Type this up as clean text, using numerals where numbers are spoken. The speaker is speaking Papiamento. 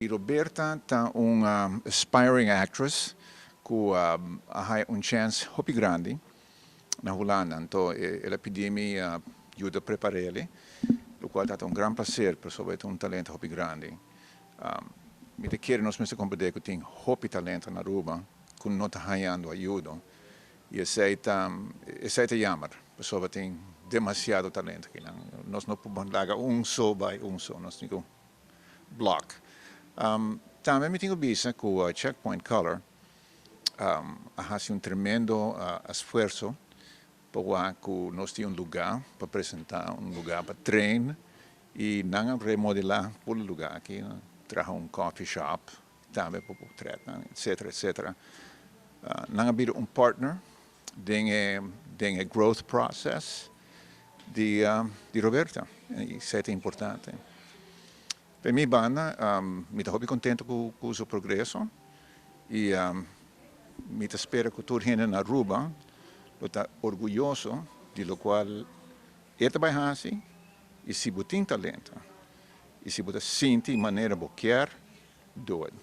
Roberta ta un aspiring actress cu a haya un chance hopi grandi na Hulanda. Anto, el a pidi mi yuda prepara, locual ta un gran placer, pasobra e ta un talento hopi grandi. Mi ta kere nos mester comprende cu tin hopi talento na Aruba, cu no ta hayando ayudo. Y esey ta jammer, pasobra tin demasiado talento aki. Nos no por laga un so bay un so, nos tin cu block. Tambe mi tin cu bisa cu Checkpoint Color a haci un tremendo esfuerso pa cu nos tin un lugar pa presenta, un lugar pa train y nan a remodela e lugar aki, traha un coffee shop, tambe pa train, etc., etc. Nan a bira un partner den e growth process di Roberta. Y esey ta importante. Pa mi banda, mi ta contento cu su progreso y mi ta spera cu tur hende na Aruba ta orguyoso di locual e ta bay haci. Y si bo tin talento y si bo sinti manera bo kier, do it.